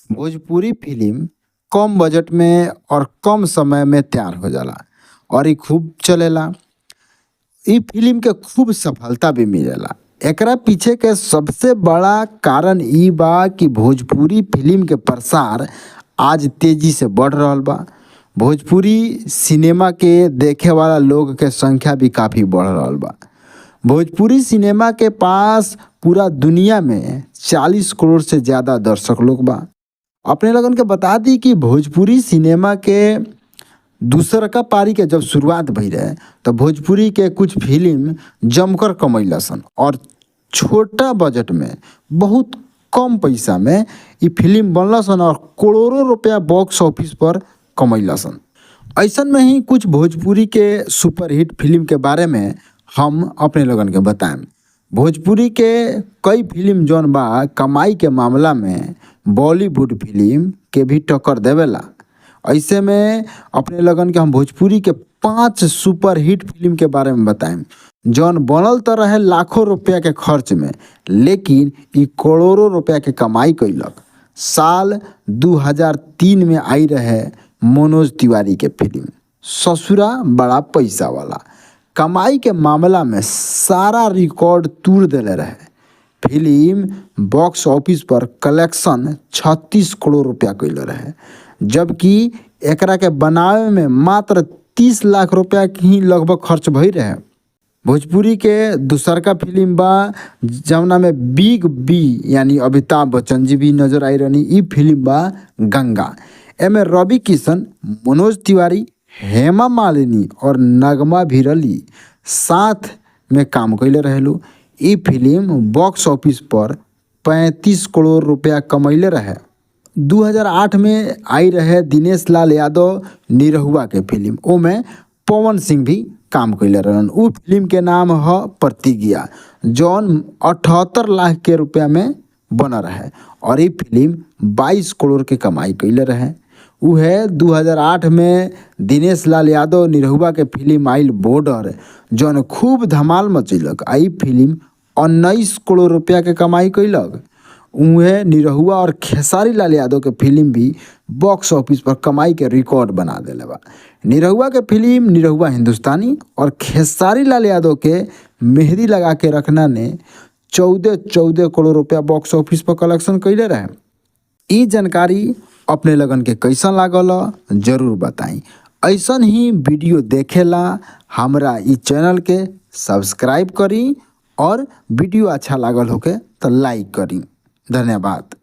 Bhojpuri film कम budget में और कम समय में तैयार हो जाला और इ खूब चलेला। इ फिल्म के खूब सफलता भी मिलेला। एकरा पीछे के सबसे बड़ा कारण इ बा कि भोजपुरी फिल्म के प्रसार आज तेजी से बढ़ रहल बा। भोजपुरी सिनेमा के देखे वाला लोग के संख्या भी काफ़ी बढ़ रहल बा। भोजपुरी सिनेमा के पास पूरा दुनिया में 40 करोड़ से ज़्यादा दर्शक लोग बा। अपने लोगन के बता दी कि भोजपुरी सिनेमा के दूसरका पारी के जब शुरुआत भई रहे तो भोजपुरी के कुछ फिल्म जमकर कमैलसन और छोटा बजट में बहुत कम पैसा में इ फिल्म बनलसन और करोड़ों रुपया बॉक्स ऑफिस पर कमैलसन। ऐसन में ही कुछ भोजपुरी के सुपरहिट फिल्म के बारे में हम अपने लोगन के बताएम। भोजपुरी के कई फिल्म जौन बा कमाई के मामला में बॉलीवुड फिल्म के भी टक्कर देवेला। ऐसे में अपने लोगन के हम भोजपुरी के 5 सुपरहिट फिल्म के बारे में बताएम जौन बनल त रहे लाखों रुपया के खर्च में, लेकिन इ करोड़ों रुपया के कमाई कैलक। साल 2003 में आई रहे मनोज तिवारी के फिल्म ससुरा बड़ा पैसा वाला। कमाई के मामला में सारा रिकॉर्ड तोड़ देले रहे। फिल्म बॉक्स ऑफिस पर कलेक्शन 36 करोड़ रुपया कैले रहे, जबकि एकरा के बनावे में मात्र 30 लाख रुपया के ही लगभग खर्च भई रहे। भोजपुरी के दूसरका फिल्म बा जवना में बिग बी यानी अमिताभ बच्चन जी भी नजर आई रहनी। इ फिल्म बा गंगा। एमे रवि किशन, मनोज तिवारी, हेमा मालिनी और नगमा भी रली साथ में काम कैले रहेलू। इ फिल्म बॉक्स ऑफिस पर 35 करोड़ रुपया कमैले रहे। 2008 में आई रहे दिनेश लाल यादव निरहुआ के फिल्म, ओमे पवन सिंह भी काम कैले रहन। उ फिल्म के नाम ह प्रतिज्ञा, जौन 78 लाख के रुपया में बनल रहे और इ फिल्म 22 करोड़ के कमाई कैले रहे। उहे 2008 में दिनेश लाल यादव निरहुआ के फिल्म आइल बॉर्डर, जौन खूब धमाल मचैलक आ इ फिल्म 19 करोड़ रुपया के कमाई कैलक। उहे निरहुआ और खेसारी लाल यादव के फिल्म भी बॉक्स ऑफिस पर कमाई के रिकॉर्ड बना देले बा। निरहुआ के फिल्म निरहुआ हिंदुस्तानी और खेसारी लाल यादव के मेहंदी लगा के रखना ने 14-14 करोड़ रुपया बॉक्स ऑफिस पर कलेक्शन कैले रहे। इ जानकारी अपने लगन के कैसन लागल जरूर बताई। ऐसन ही वीडियो देखेला हमरा इ चैनल के सब्सक्राइब करी और वीडियो अच्छा लागल होके तो लाइक करी। धन्यवाद।